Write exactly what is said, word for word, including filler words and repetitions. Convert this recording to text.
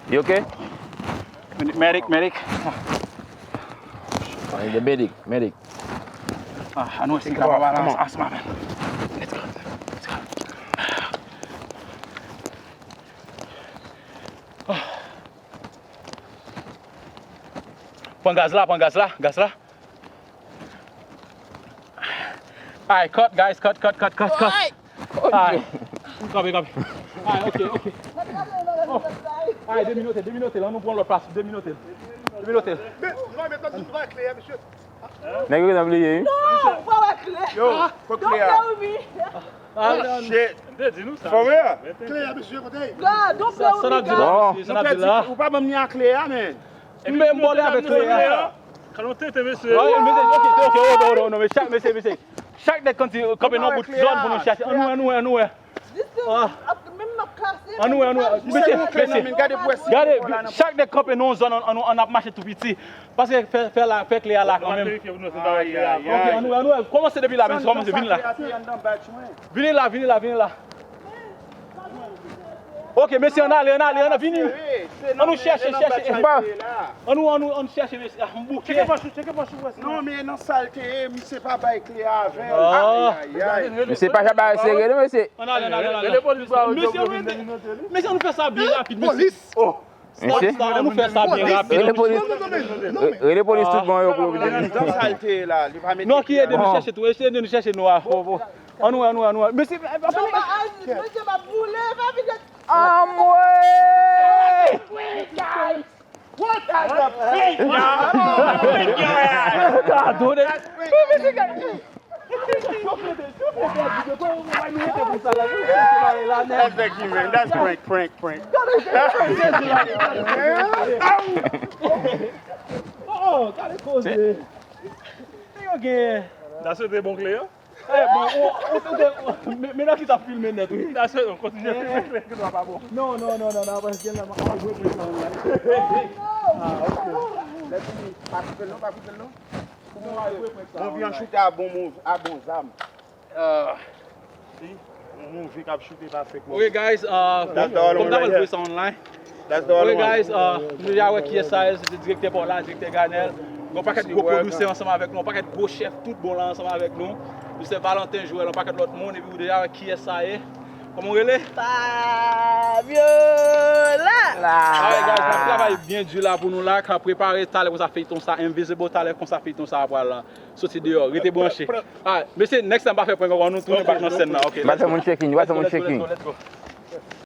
You okay? Medic, medic. Medic, medic. Ah, I know it's come on, come on. Let's go. Let's go. Pran gaz la, pran gaz la, gaz la. Alright, cut, guys, cut, cut, cut, cut, cut. Alright. Kanpe, kanpe. Alright, ok, ok. Oh. Alright, deminote, deminote, ann nou pran lòt plas, deminote. Deminote. Men, non, men tann nou pran kle a, mesye. Nèg yo gentan bliye, wi. Non, ou pa wè kle. Yo, kot kle a? Don't play with me. Ah, shit. M te di nou sa. Fò vre? Kle a, mesye, kote? Sa n ap di la, mesye, sa n ap di la. Ou pa ban m ni a kle a, men. Men m bòle avèk kle a. Kalon tete, mesye. Ok, ok, ok, ok, non, men chak, mesye, mesye. Chak nèg kanpe nan bout zòn pou nou chache. Ann nou wè, ann nou wè, ann nou wè. Ann nou wè, ann nou wè. Mesye, mesye. Gade, chak nèg kanpe nan yon zòn, ann, ann, ann ap mache tou piti. Paske fè, fè la, fè kle a la kanmenm. Ok, ann nou wè, ann nou wè. Kòmanse depi la, mesye, kòmanse, vini la. Vini la, vini la, vini la. Ok, mesye, ann ale, ann ale, ann ale, vini. Ann nou chèche, chèche. Ann nou, ann nou, ann chèche, mesye. Ah, m bouke. Tcheke pòch ou, tcheke pòch ou, wè. Non, men nan sa l te ye, misye pa bay kle a avè l. Ay, ay, ay. Mesye pa janm bay sere, non, mesye. Ann ale, ann ale, ann ale. Rele polis, bro. Mesye, mesye, ann nou fè sa byen rapid, mesye. Polis. Stop, stop, ann nou fè sa byen rapid. Rele polis. Rele polis tout bon yo pou yo vin. Nan sa l te ye la, li pa mete. Non, ki ede nou chèche tou, ede nou chèche nou a. Ann nou wè, ann nou wè, ann nou wè. Mesye, mesye, m ap boule, pa vin. Anmwey! What are the big guy? Big guy! That's big guy. That's big guy. That's big guy. That's prank, prank, prank. Oh, gade koze. Yo gen. N a swete bon kle yo. Eh, bon, ou, ou tande, men, men nan ki t ap filme nèt, wi. N a swete, kontinye filme kle yo, pa bon. Non, non, non, non, non, paske gen la, m ap jwe prank sa online. Ah, ok. Lè fini, pa koupe l non, pa koupe l non. Bon vyan choute a bon move, a bon zam. Ah. Si, yon move k ap choute pa fèk move. Ok, guys, uh, kòm ta pral jwe sa online. Ok, guys, uh, nou deja wè kiyès sa ye, se direktè pa w la, direktè Ganel. Gon pakèt gwo pwodisè ansanm avèk nou, yon pakèt gwo chèf tout bon la ansanm avèk nou. Misye Valentin Joël, yon pakèt lòt moun, epi ou deja wè kiyès sa ye. Kòman w rele? Fabiola! Alright, guys, n ap travay byen di la pou nou la, k ap prepare talè konsa feyton sa, Invisible, talè konsa feyton sa pral la. Soti deyò, rete branche. Ah, mesye, next time pa fè prank ankò, nou tounen back nan sèn nan, ok? Let's go, let's go, let's go, let's go.